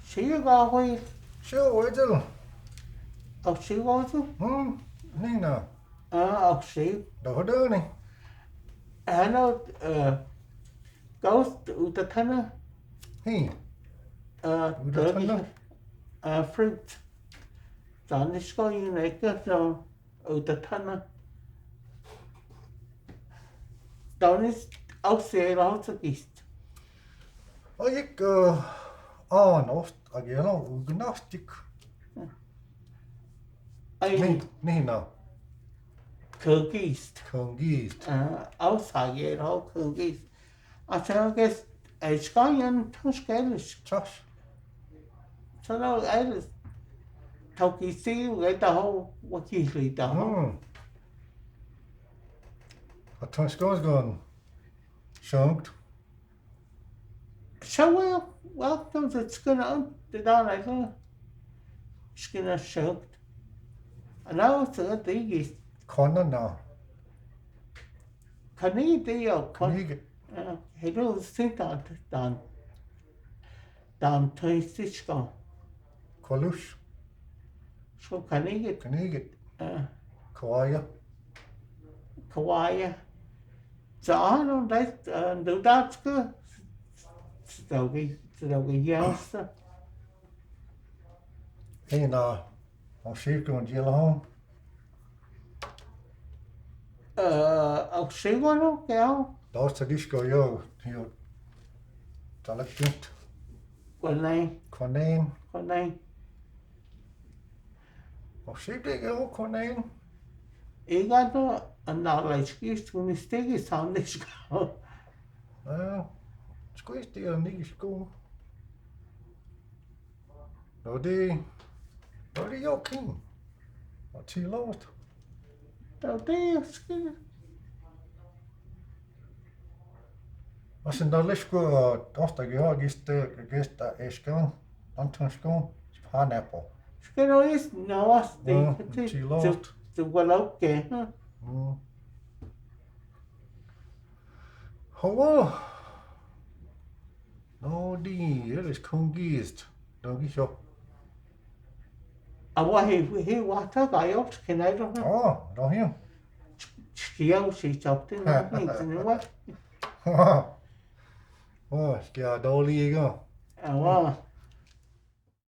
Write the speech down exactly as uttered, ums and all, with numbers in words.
Siu gawil. Siu gawil. Auk siu gawil. Hmm, nina. Ah, auk siu. Dohode ni. Ano, eh, gawil utatana. Hi. Eh, utatana. Eh, fruit. Tani sko yun eka no. Utatana. Tani auk siu gawil gist. Ai, ik, eh, anos, agelo, ugnostik. Ai. Ni, nina. Kogist. Kogist. Ah, auk siu gawil kogist. Achaga ke, eh, skanian tans kelis. Tans. Sano elis. Tau kisi, etaho, wakili taho. Hmm. A tans gawil gan. Sjunk. Sjunk, wel, wel, dan zit skena, de dan even. Skena sjunk. En nou, ze, die is. Kona na. Kanigi, ja, kon-, Kanigi. Ja, hij doet zit dan, dan. Dan tøysiska. Kolus. Sko kanigit. Kanigit. Ja. Kawaja. Kawaja. Za ano deit, eh, dodatske. Stogi, stogi jelse. Hina. Auk siu gawil jela hon. Eh, auk siu gawil, ja. Dosta disko jo, jo. Talak junt. Konen. Konen. Konen. Auk siu gawil konen. Igado, analaiski, sunistiski, sandisko. Ah, skuisti, anigisko. Dodi, dodi jokin. Ati lot. Dodi, ski. Asen dalisko, dosta geo, giste, giste, eskan, antonskon, pineapple. Skeno is, no, asti, Mm, ati, ati lot. Tu, tu, walauke, huh? Mm. Hawa. No, di, elis kongist. Dogi sho. Awa, hi, hi, wata, gayo, kenai, do, no? Oh, do, hi. Ch-, ch-, yo, si, chapte, no, ni, ni, wa. Oh, skia, doli, go. Awa.